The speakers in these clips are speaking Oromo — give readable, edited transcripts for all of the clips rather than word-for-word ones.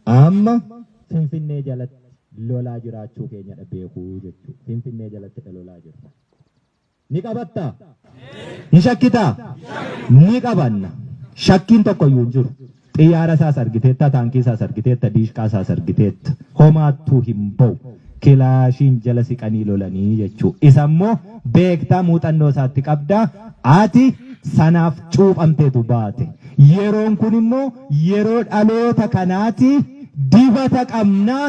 Amma Finfinnee jalatti lolaa jiraachuu keenyadha beekuu jechuudha. Finfinnee jalattidha lolaa jirra. Ni qabattaa? Ni shakkitaa? Ni qabanna. Shakkiin tokko iyyuu hin jiru. Xiyyaara isaas argiteetta, taankii isaas argiteetta, diishqaa isaas argiteetta. Homaattuu hin ba'u. Kilaashiin jala siqanii lolanii jechuu. Isa immoo beektaa muuxannoo isaatti qabdaa. Ati sanaaf cuuphamteetu baate. Yeroon kun immoo yeroo dhaloota kanaati dibata qabnaa,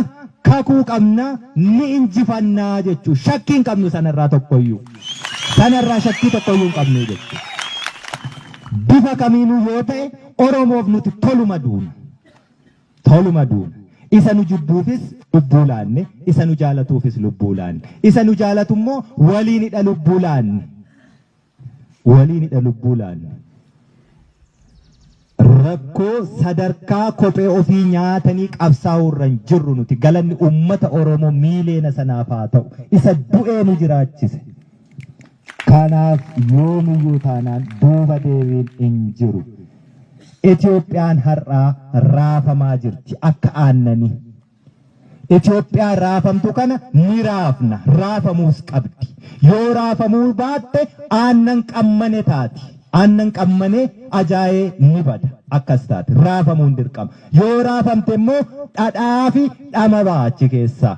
kakuu qabnaa, ni injifannaa jechuu. Shakkii hin qabnu sanarraa tokkoyyuu. Sanarraa shakkii tokkoyyuu hin qabnu jechuu. Bifa kamiinuu yoo ta'e Oromoof nuti toluma duuna. Toluma duuna. Isa nu jibbuufis lubbuu laanne, isa nu jaalatuufis lubbuu laanne. Isa nu jaalatu immoo waliinidha lubbuu laanne. Waliinidha lubbuu laanne. Rakkoo sadarkaa kophee ofii nyaatanii qabsaa'uu irra hin jirru nuti. Galanni uummata Oromoo miileena sanaaf haa ta'u. Isa du'ee nu jiraachise. Kanaaf yoomiyyuu taanaan duuba deebiin hin jiru. Itoophiyaan har'aa raafamaa jirti akka aannanii. Itoophiyaa raafamtu kana ni raafna, raafamuus qabdi. Yoo raafamuu baatte aannan qammane taati. Aannan qammanee ajaa'ee ni bada. Akkas taati. Raafamuun dirqama. Yoo raafamte immoo dhadhaa fi dhama ba'a achi keessaa.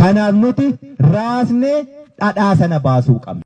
Kanaaf nuti raasnee dhadhaa sana baasuu qabna.